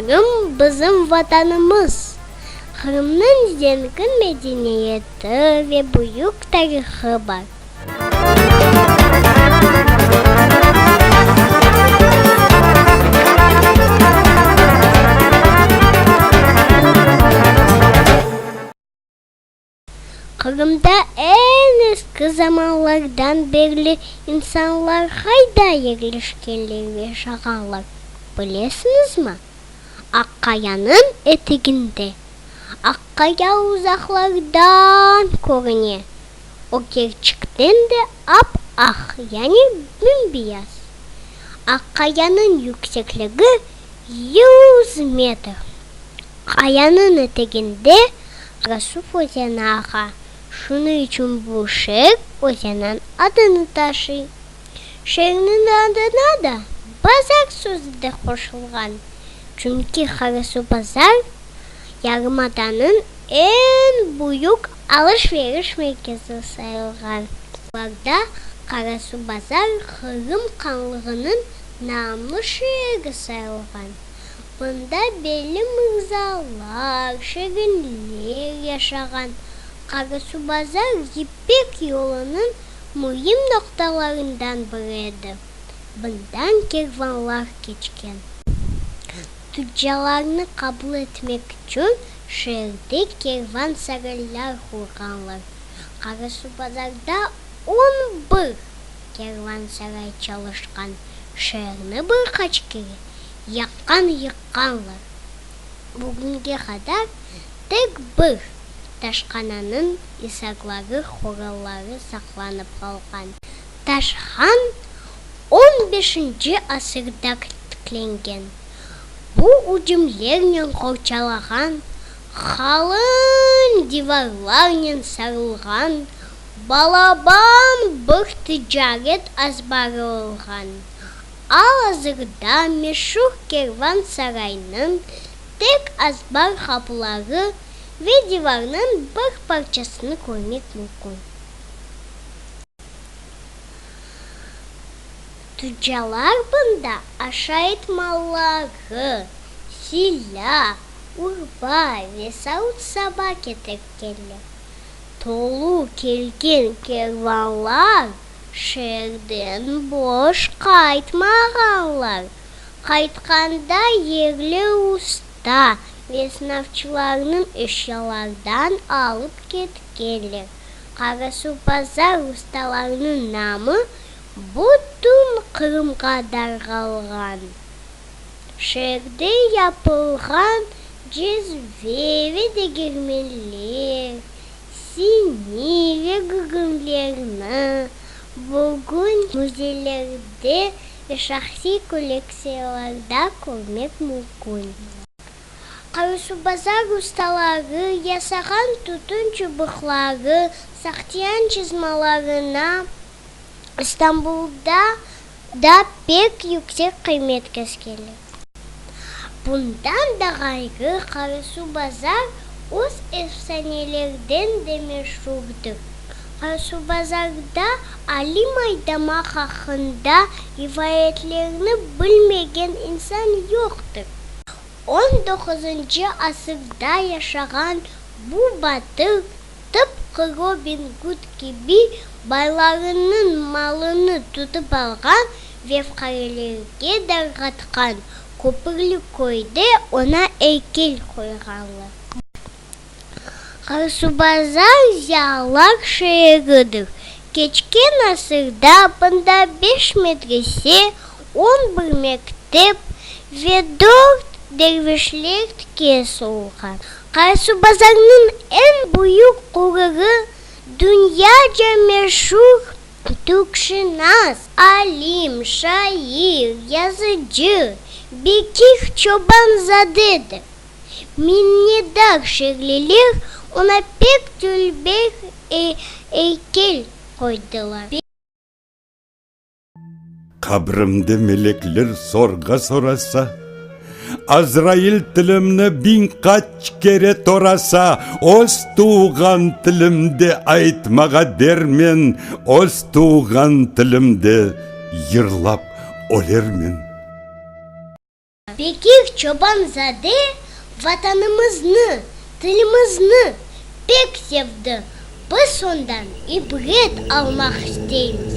Qırım bizim Vatanımız. Qırımnıñ zengin medeniyeti ve büyük tarihı bar. Qırımda eñ eski zamanlardan berli insanlar qayda yerleşkenler ve yaşağanlar, bilesiñizmi? Aqqayanıñ eteginde. Aqqaya uzaqlardan körüne. O kerçekten de ap-aq, yani bim-beyaz. Aqqayanıñ yüksekligi yüz metr. Qayanıñ eteginde Qarasuv özeni aqa, şunıñ içün bu şeer özenniñ adını taşıy. Şeerniñ adına da Bazar sözü de qoşulğan, çünki Qarasuvbazar yarımadanıñ eñ büyük alış-veriş merkezi sayılğan. Yıllarda Qarasuvbazar Qırım hanlığınıñ namlı şeeri sayılğan. Mında belli mırzalar, şirinler yaşağan. Qarasuvbazar Yipek yolunıñ müim noqtalarından biri edi. Mından kervanlar keçken. Tüccarlarnı qabul etmek içün şeerde kervan saraylar qurğanlar. Qarasuvbazarda on bir kervan saray çalışqan. Şeerni bir qaç kere Yaqqan-yıqqanlar. Bugünge qadar tek bir taşqananıñ isarları, qoralları saqlanıp qalğan. Taşhan on beşinci asırda tiklengen. Bu ücümlernen qorçalağan, qalın divarlarnen sarılğan balaban bir ticaret azbarı olğan. Al-azırda meşur kervan saraynıñ tek azbar qapıları ve divarnıñ bir parçasını körmek mümkün. Tüccarlar bunda aşayt malları, silâ, urba ve savut-saba ketirgenler. Tolu kelgen kervanlar Şeerden boş qaytmağanlar. Qaytqanda yerli usta ve sınavçılarnıñ eşyalardan alıp ketkenler. Qarasuvbazar ustalarınıñ namı bütün Qırımğa darğalğan. Şeerde yapılğan cezve ve degirmenler, Sini ve gügümlerni bugün müzeylerde ve şahsiy kollektsiyalarda körmek mümkün. Qarasuvbazar ustaları yasağan tütün çubuqları, sahtiyan çızmalarına İstanbulda da pek yüksek qıymet keskenler. Bundan da ğayrı, Qarasuvbazar öz efsanelerden de meşurdır. Qarasuvbazarda Alim Aydamaq aqqında rivayetlerni bilmegen insan yoqtır. On doquzıncı asırda yaşağan bu batır tıpqı Robin Gud kibi baylarınıñ malını tutıp alğan ve fuqarelerge darqatqan Köpürli köyde oña eykel qoyğanlar. Qarasuvbazar ziyalılar şeeridir. Keçken asırda bunda beş medrese, on bir mektep ve dört dervişler tikiyesi olğan. Qarasuvbazarnıñ eñ büyük qururı dünyaca meşur türkşınas, alim, şair, yazıcı Bekir Çobanzadedir. Minnetdar şerliler oña pek dülber eykel qoydılar. Qabrimde melekler sorğa sorasa, Azrail tilimni biñ qaç kere torasa, Öz tuvğan tilimde aytmağa dermen, Öz tuvğan tilimde yırlap ölermen. Bekir Çoban-zade Vatanımıznı, tilimizni pek sevdi, biz ondan ibret almaq isteymiz.